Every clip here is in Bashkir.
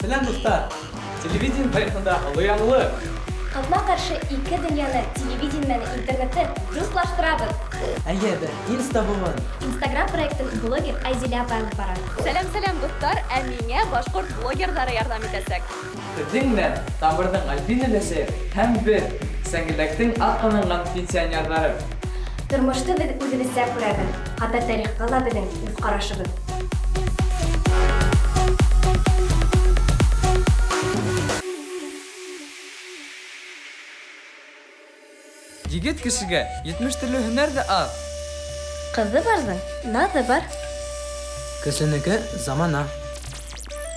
Сәлам, дуҫтар! Телевидение тарихында оло яңылыҡ! Ҡапма-ҡаршы ике донъяны, телевидение менән интернетты дуҫлаштырабыҙ! Әйе, беҙ Инста-быуын! Инстаграм проектын блогер Айзилә апай алып бара. Сәлам, сәлам, дуҫтар! Ә миңә башҡорт блогерҙары ярҙам итәсәк. Беҙҙең менән Тамырҙың Альбина өләсәйе һәм беҙ, Сәңгелдәктең атҡаҙанған пенсионерҙары. Тормошто беҙ үҙебеҙсә күрәбеҙ, хатта тарихҡа ла беҙҙең үҙ ҡарашыбыҙ. Егет кешегә 70 төрле һөнәр дә аз. Ҡыҙы барҙың наҙы бар. Көсөнөкө замана.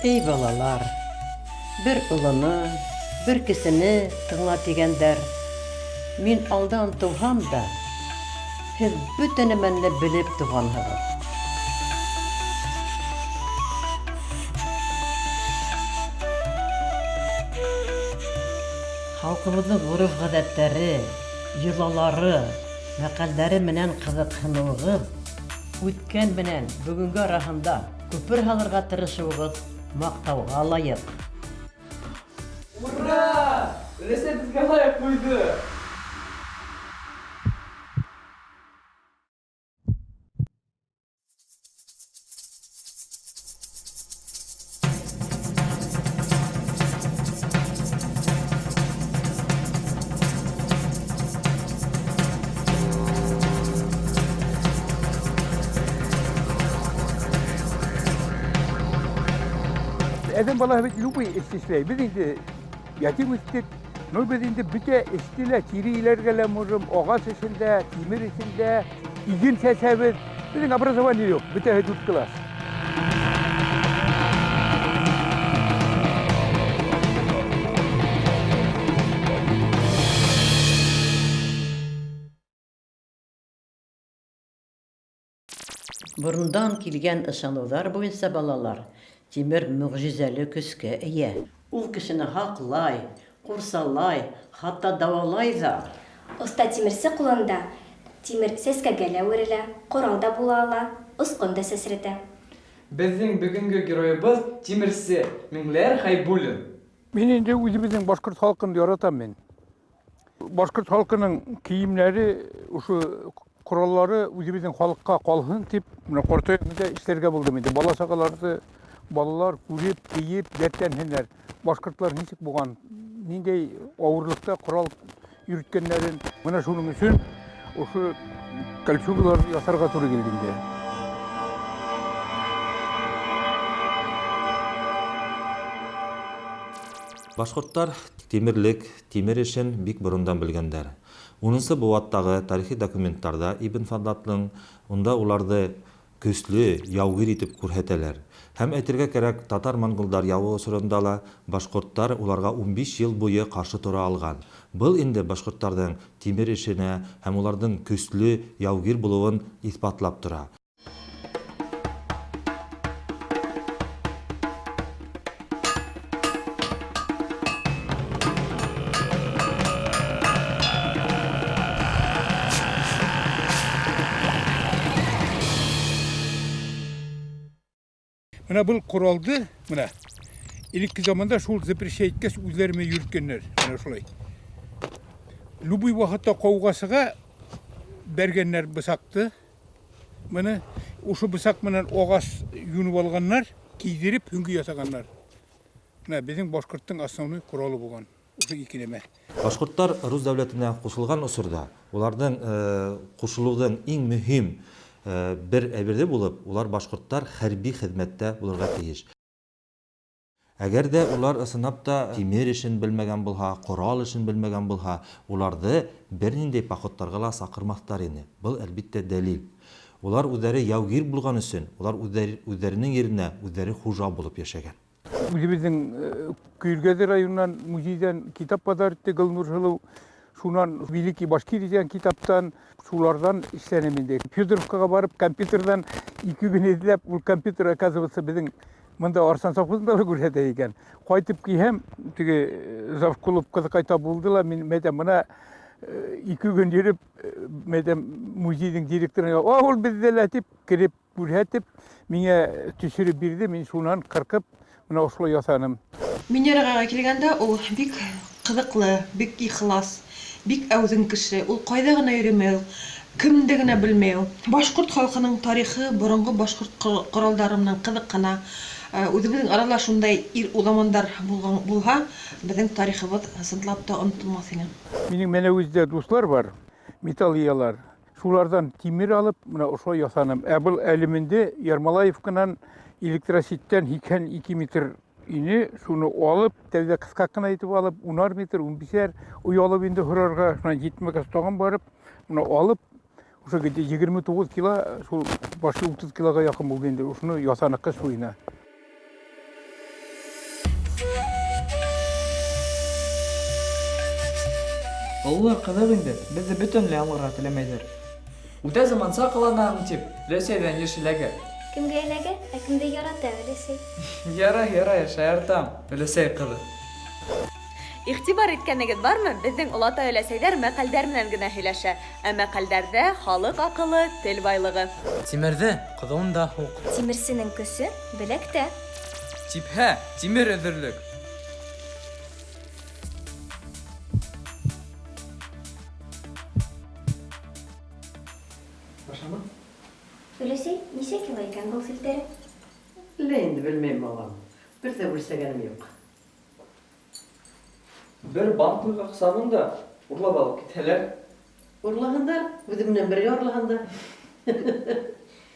Эй балалар, бер олоно, бер кесене тыңла дигәндәр. Мин алдан тыуһам да, һеҙ бөтә нәмәне лә белеп тыуғанһығыҙ. Халҡыбыҙҙың ғөрөф-ғәҙәттәре, йолалары, мәҡәлдәре менән ҡыҙыҡһыныуығыҙ, үткән менән бөгөнгө араһында күпер һалырға тырышыуығыҙ маҡтауға лайыҡ. Ура! Өләсәй беҙгә лайк ҡуйҙы! Әҙәм балаһы бит любой эш эшләй. Беҙ инде ятим үҫтек. Ну, беҙ инде бөтә эште лә, тире иләргә лә можем, ағас эшен дә, тимер эшен дә, иген сәсәбеҙ. Беҙҙең образование юҡ, бөтәһе дүрт класс. Борондан килгән ышаныуҙар буйынса балалар тимер мөгъҗизәле көскә эйә. Ул кешене һаҡлай, ҡурсалай, хатта дауалай ҙа. Оҫта тимерсе ҡулында тимер сәскәгә лә әүерелә, ҡорал да була ала, осҡон да сәсрәтә. Беҙҙең бөгөнгө геройыбыҙ, тимерсе Миңлеәр Хәйбуллин. Мин инде үзебезнең башкорт халкын яратам мин. Башкорт халкының киемнәре, ошо кораллары үзебезнең халыкка калһын дип, менә картаемда эшләргә булдым инде. Бала чагаларны балалар күреп, киеп, дәртләнһеннәр. Башкортлар ничек булган, ниндәй авырлыкта корал йөрткәннәрен. Менә шуның өчен ошо кольчугалар ясарга туры килде инде. Башкортлар тимерлек, тимер эшен бик борындан белгәннәр. Унынсы быуаттагы тарихи документларда Ибн Фадлатның унда уларҙы көслө, яугир итеп күрһәтәләр. Һәм әйтергә кәрәк, татар-монголдар явы осорында ла башкорттар уларга 15 ел буе каршы тора алган. Был инде башкорттарҙың тимер эшенә һәм уларҙың көслө яугир булыуын иҫбатлап тора. Менә был коралды, менә элекке заманда шул запрещать иткәс үзләре йөрткәннәр. Менә шулай. Любой вакытта кауга чыга бәргәннәр бысакты. Менә ошо бысак менән агач юнып алганнар, кидереп һөңгө ясаганнар. Менә безнең башкорттың основной коралы булган. Ошо ике нәмә. Башкорттар рус дәүләтенә кушылган осорда уларның кушылуҙың иң мөһим бер әйбере булып, улар башкорттар хәрби хеҙмәттә булырға тейеш. Әгәр ҙә улар ысынлап та тимер эшен белмәгән булһа, ҡорал эшен белмәгән булһа, уларҙы бер ниндәй походтарға ла саҡырмаҫтар ине. Был, әлбиттә, дәлил. Улар үҙҙәре яугир булған өсөн, улар үҙҙәренең еренә үҙҙәре хужа булып йәшәгән. Үҙебеҙҙең Көйөргәҙе районынан музейҙан китап подарить итте Гөлнур Һылыу. Шунан Великий Башкирия дигән китаптан, шуларҙан эшләнем инде. Федоровкаға барып, компьютерҙан ике көн эҙләп, ул компьютер, оказывается, беҙҙең мында Арсан совхозында ла күрһәтә икән. Ҡайтып килһәм, теге завклуб ҡыҙыҡай табылды ла, мин әйтәм, бына ике көн йөрөп, әйтәм, музейҙың директорына, а ул беҙҙә лә тип кереп күрһәтеп, миңә төшөрөп бирҙе, мин шунан ҡырҡып, Менә ошолай ясаным. Минерагага килгәндә, ул бик кызыклы, бик ихлас, бик әүзем кеше. Ул кайда гына йөремәй, ул кемне генә белмәй ул. Башкорт халкының тарихы, борынгы башкорт коралдары белән кызыкына. Үзебезнең арада шундай ир уламандар булган булһа, безнең тарихыбыз чынлап та онытылмас ине. Минем Мәнәвездә дуслар бар, металлиялар. Шулардан тимер алып, менә ошолай ясаным. Ә был әлеменде Ермолаевканан электросеттән 82 метр ине, шуны алып, тәүдә кыска кына итеп алып, унар метр, унбишәр оялып инде һорарга, шуннан җитмәгәч тагын барып, менә алып, уже где 29 кило, шул башы 30 килога якын булды инде, шуны ясаныкы шуйна. Олылар кызык инде, безне бөтенләй аңларга теләмәйләр. Үтә заманча кыланаң дип, Рәсәйдән еш эләгә. Кемгә эләгә, ә кемде ярата өләсәй. Ярай, ярай, шаяртам, өләсәй кызы. Игътибар иткәнегез бармы, безнең олатай-өләсәйләр мәкальдәр белән генә һөйләшә. Ә мәкальдәрдә халык акылы, тел байлыгы. Тимерҙе ҡыҙыуында һуҡ. Тимерсенең көсө беләктә. Типһә, тимер өҙөрлөк. Башамы? Өләсәй, нисә кило икән был селтәре? Әллә инде белмәйем, балам. Бер дә үлсәгәнем юк. Бер банк аҡсамын да урлап алып китәләр. Урлағандар, үҙе менән бергә урлағандар.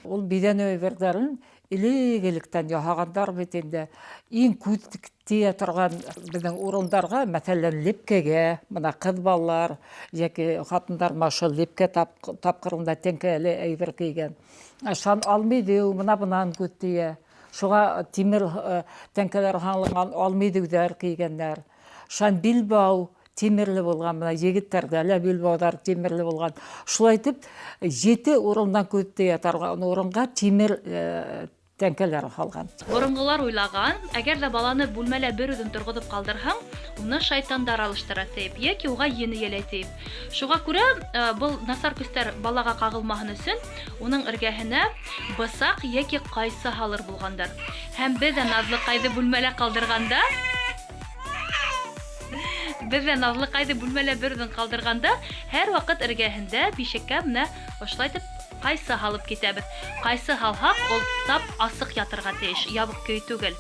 Ул биҙәнеү әйберҙәрен элек-электән яһағандар бит инде. Иң күҙ тейә торған беҙҙең урындарға, мәҫәлән, лепкәгә, бына ҡыҙ балалар йәки ҡатындар ма ошо лепкә тапҡырында тәңкәле әйбер кейгән. Шан алмыйҙыу, бына бынан күҙ тейә. Шуға тимер тәңкәләр һалынған алмыйҙыуҙар кейгәндәр. Шан билбау тимерле булған, бына егеттәрҙә лә билбауҙар тимерле булған. Шулай итеп, ете урындан күҙ тейә торған урынға тимер тәңкәләр һалған. Боронғолар уйлаған, әгәр ҙә баланы бүлмәлә бер үҙен торғоҙоп ҡалдырһаң, уны шайтандар алыштыра тиеп, йәки уға ен эйәләй тиеп. Шуға күрә был насар көстәр балаға ҡағылмаһын өсөн уның эргәһенә бысаҡ йәки ҡайсы һалыр булғандар. Һәм беҙ ҙә Наҙлыҡайҙы бүлмәлә ҡалдырғанда, беҙ ҙә Наҙлыҡайҙы бүлмәлә бер үҙен ҡалдырғанда, һәр ваҡыт эргәһендә бишеккә менә ошолай итеп ҡайсы һалып китәбеҙ. Ҡайсы һалһаҡ, ул тап асыҡ ятырға тейеш, ябыҡ көй түгел.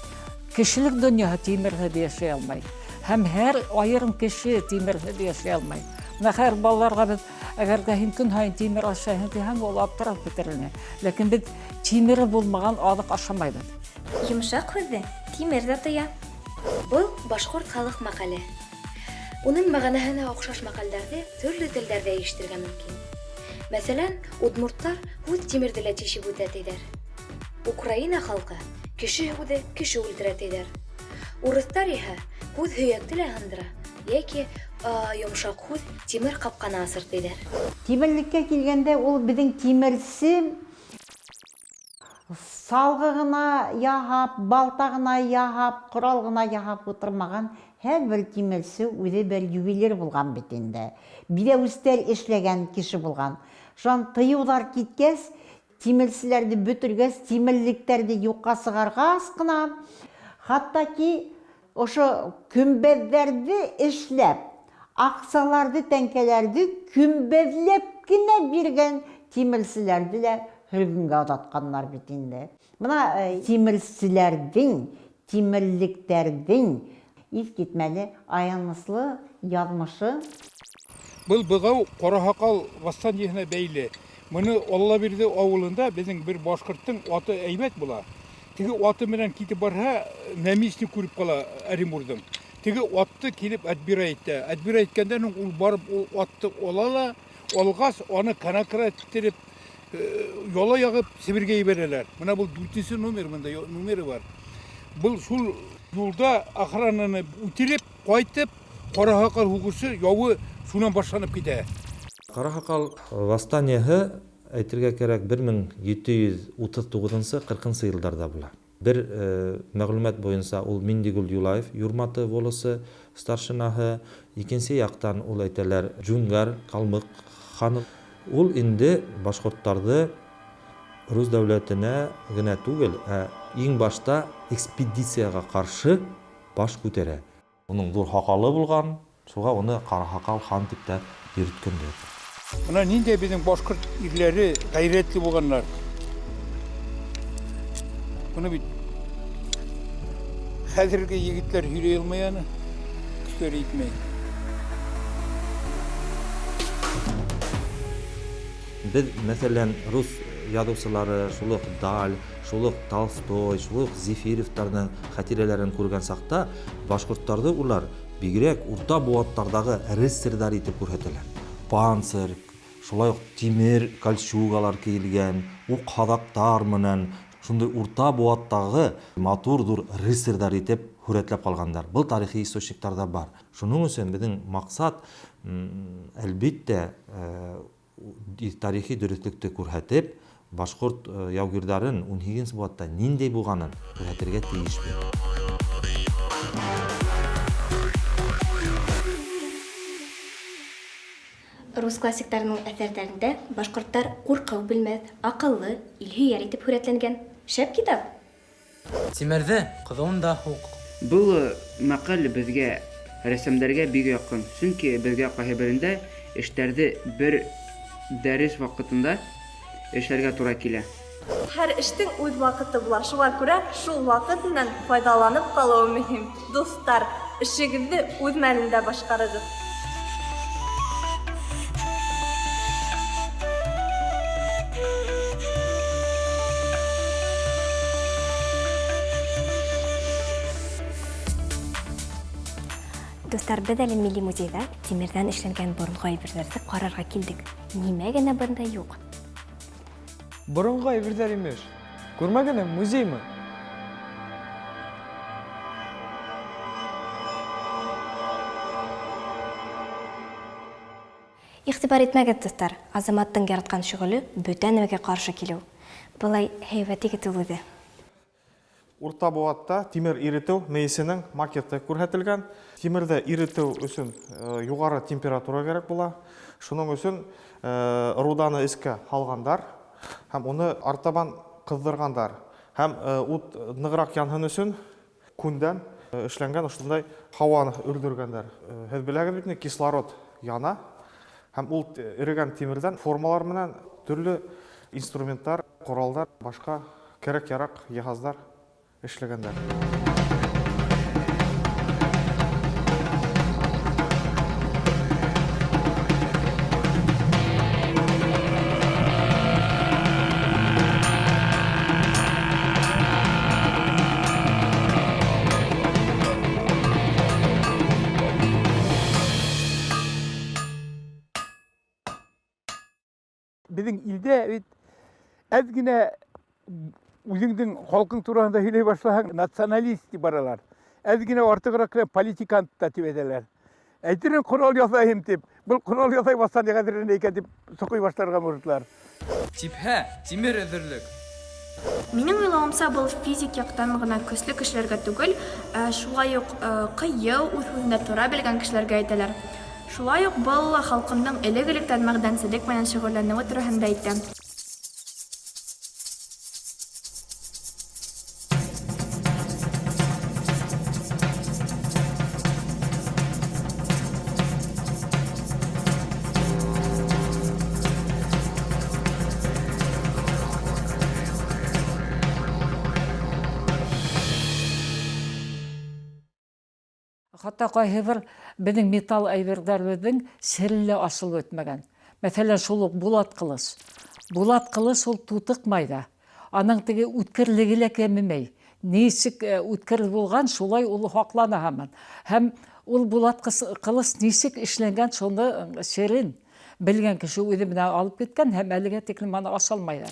Кешелек донъяһы тимерһеҙ йәшәй алмай. Һәм һәр айырым кеше тимерһеҙ йәшәй алмай. Бына хәҙер балаларға беҙ, әгәр ҙә һин көн һайын тимер ашайһың тиһәң, ул аптырап бөтөр ине. Ләкин беҙ тимере булмаған аҙыҡ ашамайбыҙ. Йомшаҡ һүҙҙе тимер ҙә тоя. Был башҡорт халыҡ мәҡәле. Уның мәғәнәһенә оҡшаш мәҡәлдәрҙе төрлө телдәрҙә ишетергә мөмкин. Мәҫәлән, удмурттар һүҙ тимерҙе лә тишеп үтә тиҙәр. Украина халҡы кеше һүҙе кеше үлтерә тиҙәр. Урыҫтар иһә һүҙ һөйәкте лә һындыра, йәки йомшаҡ һүҙ тимер ҡапҡаны асыр тиҙәр. Тимерлеккә килгәндә, ул беҙҙең тимерсе салғы ғына яһап, балта ғына яһап, ҡорал ғына яһап ултырмаған. Һәр бер тимерсе үҙе бер ювелир булған бит инде. Биҙәүестәр эшләгән кеше булған. Шунан тыйыуҙар киткәс, тимерселәрҙе бөтөргәс, тимерлектәрҙе юҡҡа сығарғас ҡына, хатта ки ошо көмбәҙҙәрҙе эшләп, аҡсаларҙы, тәңкәләрҙе көмбәҙләп кенә биргән тимерселәрҙе лә һөргөнгә оҙатҡандар бит инде. Бына тимерселәрҙең, тимерлектәрҙең иҫ китмәле аяныслы яҙмышы. Был бығау Ҡараһаҡал восстаниеһына бәйле. Быны Аллабирҙе ауылында беҙҙең бер башҡорттоң аты әйбәт була. Теге аты менән китеп барһа, наместник күреп ҡала Оренбурҙың. Теге атты килеп отбирать итә. Отбирать иткәндән һуң ул барып ул атты ала ла, алғас аны конократ иттереп, яла яғып Себергә ебәрәләр. Бына был дүртенсе номер, бында номеры бар. Был шул юлда охрананы үтереп, ҡайтып, Ҡараһаҡал һуғышы яуы шунан башланып китә. Ҡараһаҡал восстаниеһы, әйтергә кәрәк, бер мең ете йөҙ утыҙ туғыҙынсы, ҡырҡынсы йылдарҙа була. Бер мәғлүмәт буйынса ул Миндигүл Юлаев, Юрматы волосы старшинаһы, икенсе яҡтан ул әйтәләр Джунгар, Калмык ханы. Ул инде башҡорттарҙы Рус дәүләтенә генә түгел, ә иң башта экспедициягә каршы баш күтәрә. Уның ҙур һаҡалы булған, шуға уны Ҡараһаҡал хан дип тә йөрөткәндәр. Мына ниндәй беҙҙең башҡорт ирләре ғәйрәтле булғаннар. Быны бит хәҙерге егетләр һөйләй алмай аны, көстәре етмәй. Беҙ, мәҫәлән, рус яҙыусылары, шул уҡ Даль, шул уҡ Толстой, шул уҡ Зефиревтарҙың хәтирәләрен күргән саҡта, башҡорттарҙы улар бигерәк урта быуаттарҙағы рыцарҙар итеп күрһәтәләр. Панцирь, шулай уҡ тимер кольчугалар кейелгән, уҡ-һаҙаҡтар менән шундай урта быуаттағы матур ҙур рыцарҙар итеп һүрәтләп ҡалғандар. Был тарихи источниктарҙа бар. Шуның өсөн беҙҙең маҡсат, әлбиттә, тарихи дөрөҫлөктө күрһәтеп, башҡорт яугирҙарын унһигеҙенсе быуатта ниндәй булғанын күрһәтергә тейешбеҙ. Рус классиктарының әҫәрҙәрендә башҡорттар ҡурҡыу белмәҫ, аҡыллы, илһөйәр итеп һүрәтләнгән. Шәп китап! Тимерҙе ҡыҙыуында һуҡ. Был мәҡәл беҙгә, рәссамдәргә бик яҡын, сөнки беҙгә ҡайһы берендә эштәрҙе бер дәрес ваҡытында эшләргә тура килә. Һәр эштең үҙ ваҡыты була, шуға күрә шул ваҡыт менән файҙаланып ҡалыу мөһим. Дуҫтар, эшегеҙҙе үҙ мәлендә башҡарығыҙ. Дуҫтар, беҙ әле Милли музейҙа тимерҙән эшләнгән боронғо әйберҙәрҙе ҡарарға килдек. Нимә генә бында юҡ? Боронғо әйберҙәр имеш. Күрмәгәнем музеймы? Иғтибар итмәгеҙ, дуҫтар, Азаматтың яратҡан шөғөлө бөтә нәмәгә ҡаршы килеү. Былай һәйбәт егет ул үҙе. Урта быуатта тимер иретеү мейесенең макеты күрһәтелгән. Тимерҙе иретеү өсөн юғары температура кәрәк була. Шуның өсөн руданы эскә һалғандар һәм уны артабан ҡыҙҙырғандар. Һәм ут нығыраҡ янһын өсөн күндән эшләнгән ошондай һауаны өрҙөргәндәр. Һеҙ беләгеҙ бит инде, кислород яна һәм ул эрегән тимерҙән формалар менән төрлө инструменттар, ҡоралдар, башҡа кәрәк-яраҡ йыһаздар эшләгәндәр. Беҙҙең илдә бит әҙ генә үҙеңдең халҡың тураһында һөйләй башлаһаң, националист тип баралар. Әҙ генә артығыраҡ кенә политикант та тип әйтәләр. Әйтерең ҡорал яҫайым тип, был ҡорал яҫай баҫҡан ҡәҙеренә икән тип соҡый башларға мортлар. Типһә, тимер өҙөрлөк. Минең уйлауымса, был физик яҡтан ғына көслө кешеләргә түгел, ә шулай уҡ ҡыйыу, үҙ һүҙендә тора белгән кешеләргә әйтәләр. Шулай уҡ был халҡымдың элек-электән мәғдәнселек менән шөғөлләнеүе тураһында әйтә. Хатта ҡайһы бер беҙҙең металл әйберҙәребеҙҙең сере лә асылып бөтмәгән. Мәҫәлән, шул уҡ булат ҡылыс. Булат ҡылыс ул тутыҡмай ҙа. Аның теге үткерлеге лә кәмемәй. Нисек үткер булған, шулай ул һаҡлана һаман. Һәм ул булат ҡылыс нисек эшләнгән, шуны серен белгән кеше үҙе менән алып киткән һәм әлегә тиклем аны аса алмайҙар.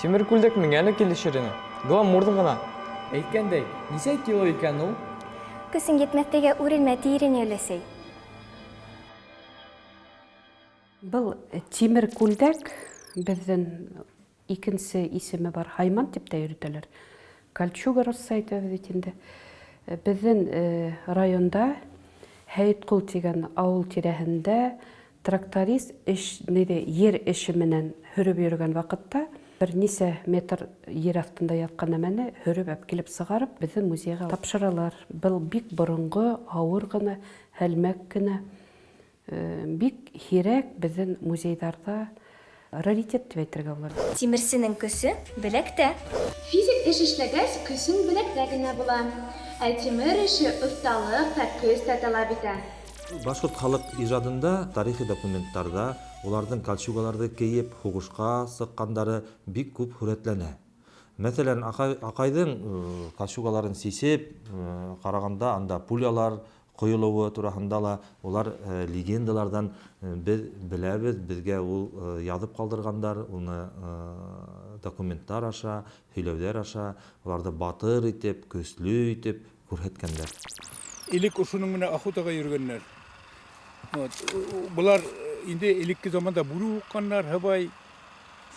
Тимер күлдәк миңә лә килешер ине. Гламурҙ ғына. Әйткәндәй, нисә кило икән ул? Көсөң етмәҫтәйгә үрелмә, тиер ине өләсәй. Был тимер күлдәк беҙҙең икенсе исеме бар, һайман тип тә йөрөтәләр. Кольчуга русса әйтәбеҙ бит инде. Беҙҙең районда Һәйетҡол тигән ауыл тирәһендә тракторист эш, ниҙе, ер эше менән һөрөп йөрөгән ваҡытта бер нисә метр ер аҫтында ятҡан нәмәне һөрөп әпкилеп сығарып, беҙҙең музейға тапшыралар. Был бик боронғо, ауыр ғына, һәлмәк кенә. Бик һирәк беҙҙең музейҙарҙа раритет тип әйтергә була. Тимерсенең көсө беләктә. Физик эш эшләгәс, көсең беләктә генә була. Ә тимер эше осталык та, көс тә таләп итә. Башҡорт халыҡ ижадында, тарихи документтарҙа уларҙың кольчугаларҙы кейеп һуғышҡа сыҡҡандары бик күп һүрәтләнә. Мәҫәлән, Аҡайҙың кольчугаларын сисеп ҡарағанда, анда пулялар ҡойолоуы тураһында ла улар легендаларҙан беҙ беләбеҙ, беҙгә ул яҙып ҡалдырғандар, уны документтар аша, һөйләүҙәр аша, уларҙы батыр итеп, көслө итеп күрһәткәндәр. Элек ошоноң менән охотаға йөрөгәннәр. Вот. Былар инде элекке заманда бүре һуҡҡаннар, һыбай,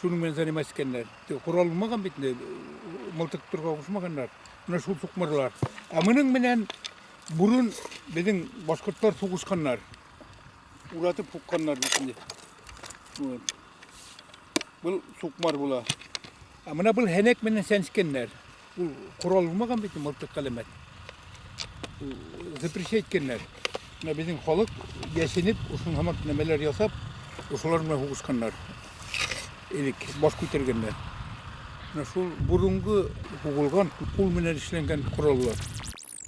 шуның менән заниматься иткәннәр. Ҡорал булмаған бит инде, мылтыҡ тоторға ҡушмағаннар. Менә шул суҡмарлар. Ә моның менән борон беҙҙең башҡорттар һуғышҡаннар. Уратып һуҡҡаннар бит инде. Вот. Был суҡмар була. Ә менә был һәнәк менән сәнскәннәр. Ул ҡорал булмаған бит, мылтыҡ ҡәләмәт. Запрещать иткәннәр. Менә беҙҙең халыҡ йәшенеп, ошоның һымаҡ нәмәләр яһап, ошолар менән һуғышҡаннар. Элек баш күтәргәннәр. Менә шул боронғо һуғылған, ҡул менән эшләнгән ҡораллар.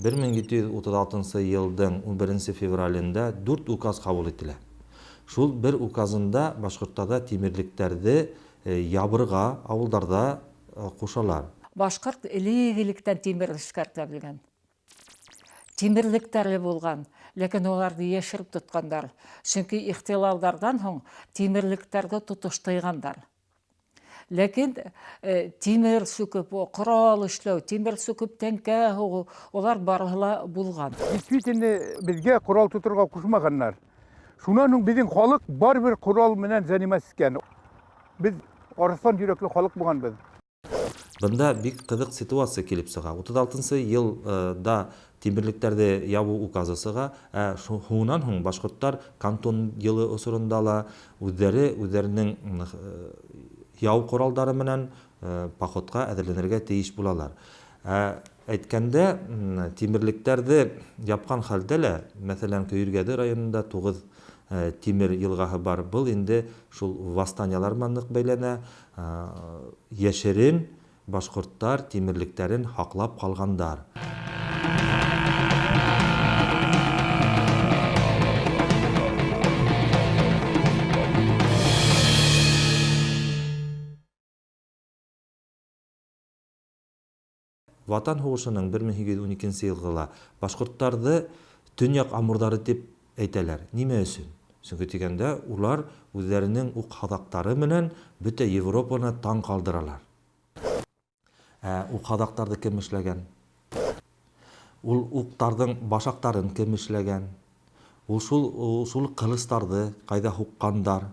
1736 йылдың 11 февралендә дүрт указ ҡабул ителә. Шул бер указында башҡорттарҙа тимерлектәрҙе ябырға ауылдарҙа ҡушалар. Башҡорт элек-электән тимер эшкәртә белгән. Тимерлектәре булған, ләкин уларҙы йәшереп тотҡандар. Сөнки ихтилалдарҙан һуң тимерлектәрҙе тотош тыйғандар. Ләкин тимер сүкеп, ҡорал эшләү, тимер сүкеп тәңкә һуғыу, улар барыһы ла булған. Действительно, беҙгә ҡорал тоторға ҡушмағаннар. Шунан һуң беҙҙең халыҡ барыбер ҡорал менән заниматься иткән. Беҙ арыҫлан йөрәкле халыҡ булғанбыҙ. Бында бик ҡыҙыҡ ситуация килеп сыға. 36 йылда тимерлектәрҙе ябыу указы сыға, ә һуңынан һуң башҡорттар кантон йылы осоронда ла үҙҙәре үҙҙәренең яу ҡоралдары менән походҡа әҙерләнергә тейеш булалар. Ә әйткәндә, тимерлектәрҙе япҡан хәлдә лә, мәҫәлән, Көйөргәҙе районында 9 тимер йылғаһы бар. Был инде шул восстаниялар менән ныҡ бәйләнә. Йәшерен башҡорттар тимерлектәрен һаҡлап ҡалғандар. Ватан һуғышының бер мең һигеҙ йөҙ ун икенсе йылғыла башҡорттарҙы төньяҡ амурҙары тип әйтәләр. Нимә өсөн? Сөнки тигәндә улар үҙҙәренең уҡ һаҙаҡтары менән бөтә Европаны таң ҡалдыралар. Ә уҡ һаҙаҡтарҙы кем эшләгән? Ул уҡтарҙың башаҡтарын кем эшләгән? Ул шул ҡылыстарҙы ҡайҙа һуҡҡандар?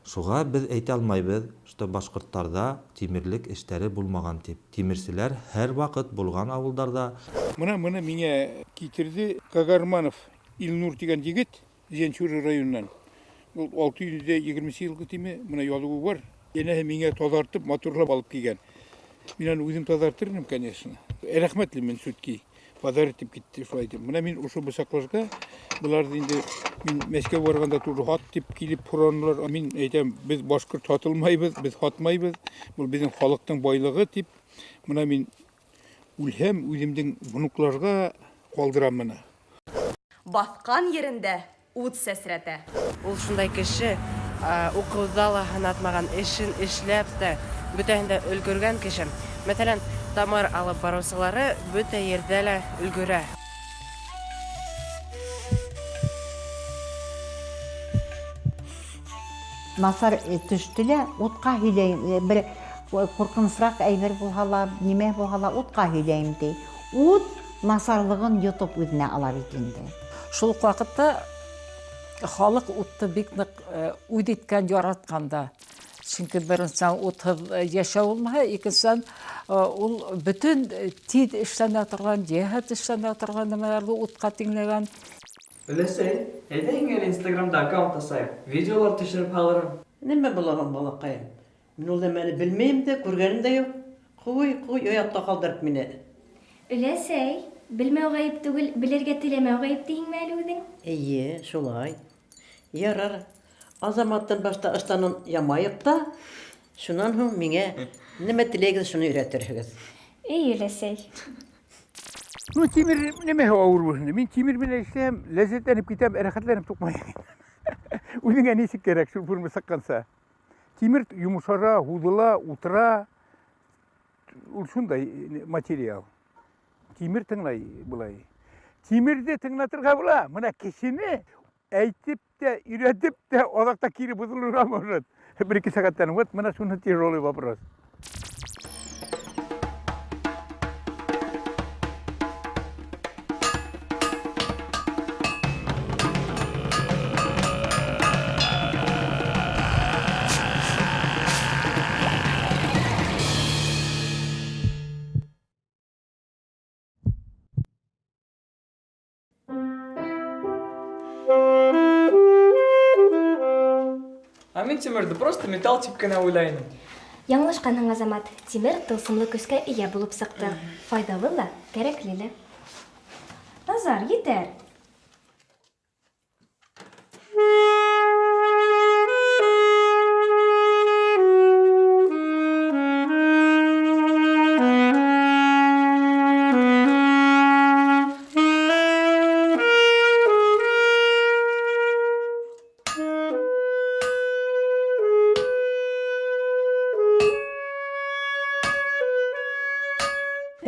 Шуға беҙ әйтә алмайбыҙ, что башҡорттарҙа тимерлек эштәре булмаған тип. Тимерселәр һәр ваҡыт булған ауылдарҙа. Мына миңә китерҙе Кагарманов Илнур тигән егет Зианчура районынан. Ул алты йөҙ ҙә егерменсе йылғы тиме, мына яҙыуы бар. Йәнәһе миңә таҙартып, матурлап алып килгән. Мин аны үҙем таҙартыр инем, конечно. Рәхмәтле мин сүтки. Подарок тип китте шулай итеп. Мына мин ошо бысаҡларға, быларҙы инде мин Мәскәү барғанда тоже һат тип килеп һоранылар. Мин әйтәм, беҙ башҡорт һатылмайбыҙ, беҙ һатмайбыҙ. Был беҙҙең халыҡтың байлығы тип. Мына мин үлһәм, үҙемдең внукларға ҡалдырам мына. Баҫҡан ерендә ут сәсрәтә. Ул шундай кеше, уҡыуҙа ла һынатмаған, эшен эшләп тә бөтәһен дә өлгөргән кеше. Мәҫәлән, тамыр алып барыусылары бөтә ерҙә лә өлгөрә. Насар төштө лә утҡа һөйләйем, бер ҡурҡынысыраҡ әйбер булһа ла, нимә булһа ла утҡа һөйләйем ти. Ут насарлығын йотоп үҙенә ала бит инде. Шул ук вакытта халык утты бик нык үҙ иткән, яраткан да. Чөнки беренсән утһыҙ йәшәү булмаһа, икенсән ул бөтен тиҙ эшләнә торган, йәһәт эшләнә торган нәмәләрҙе утҡа тиңләгән. Өләсәй, әйҙә һиңә әле инстаграмда аккаунт асайыҡ, видеолар төшөрөп һалырым. Нимә була һуң, балаҡайым? Мин ул нәмәне белмәйем дә, күргәнем дә юк. Куй, куй, оятка калдырып мине. Өләсәй, белмәү гаеп түгел, белергә теләмәү гаеп тиһеңме әле үзең? Әйе, шулай. Ярар, Азаматтан башта ыштанын ямайык та, шуннан һуң миңа нәмә теләйгез, шуны өйрәтерһегез. Эй, өләсәй. Ну, тимер нәмәһе авыр булсын. Мин тимер белән эшләм, ләззәтләнеп китәм, рәхәтләнеп тукмайм. Үзеңә ничек кирәк, шул форма чыкканча. Тимер йомшара, һузыла, утыра. Ул шундай материал. Тимер тыңлай болай. Тимерде тыңлатырга була. Менә кешене әйтеп тә, өйрәтеп тә, азакта кире бозылырга может. Бер-ике сәгатьтән. Вот менә шуны тяжелый вопрос. Ә мин тимерде просто металл дип кенә уйлай идем. Яңлышканһың, Азамат. Тимер тылсымлы көскә ия булып чыкты. Файдалы ла, кәрәкле лә. Назар, етәр.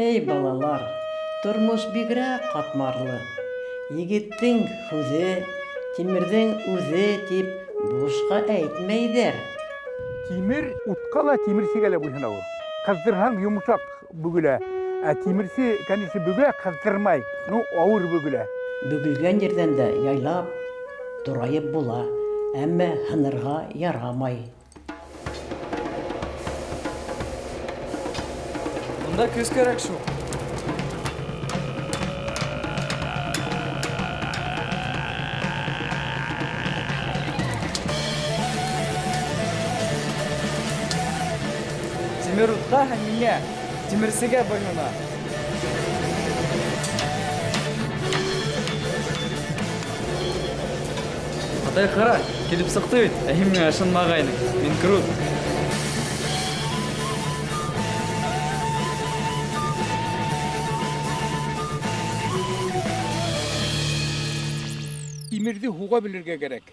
Эй, балалар, тормыш бигрәк катмарлы. Егеттең һүҙе, тимерҙең үҙе тип бушҡа әйтмәйҙәр. Тимер утҡа ла, тимерсегә лә буйһона ул. Ҡыҙҙырһаң, йомшаҡ бөгөлә. Ә тимерсе, конечно, бөгә, ҡыҙҙырмай, ну, ауыр бөгөлә. Бөгөлгән ерҙән дә яйлап турайып була, әммә һынырға ярамай. Монда көз кәрәк шул. Тимер утка һәм миңа, тимерсегә буйһона. Атай, кара, килеп чыкты бит. Ә һин миңа ышанмагайның. Мин крут. Тимерде һуға белергә кәрәк.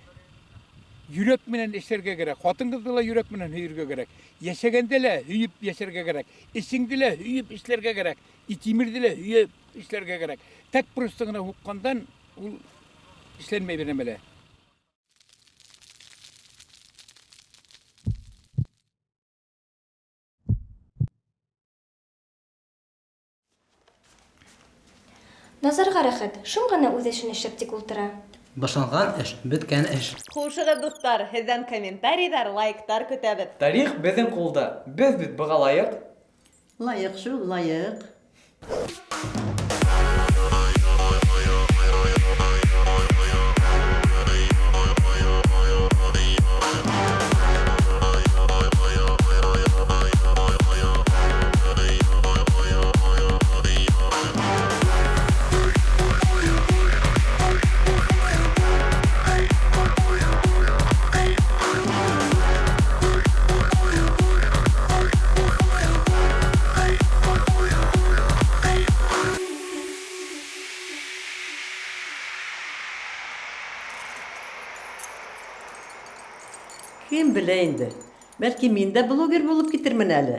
Йөрәк менән эшләргә кәрәк. Хатын-кызны ла йөрәк менән һөйергә кәрәк. Яшәгәндә лә һөйеп яшәргә кәрәк. Эшеңде лә һөйеп эшләргә кәрәк. И тимерде лә һөйеп эшләргә кәрәк. Так просто гына һуккандан ул эшләнмәй бер нәмә лә. Назарга рәхәт, шым гына үз эшен эшләп тик ултыра. Башланган эш, беткән эш. Хушыгыз, дуслар! Һездән комментарийлар, лайктар көтәбез. Тарих безнең кулда, без бит быга лаек. Лаек шул, лаек. Кем белә инде, бәлки мин дә блогер булып китермен әле.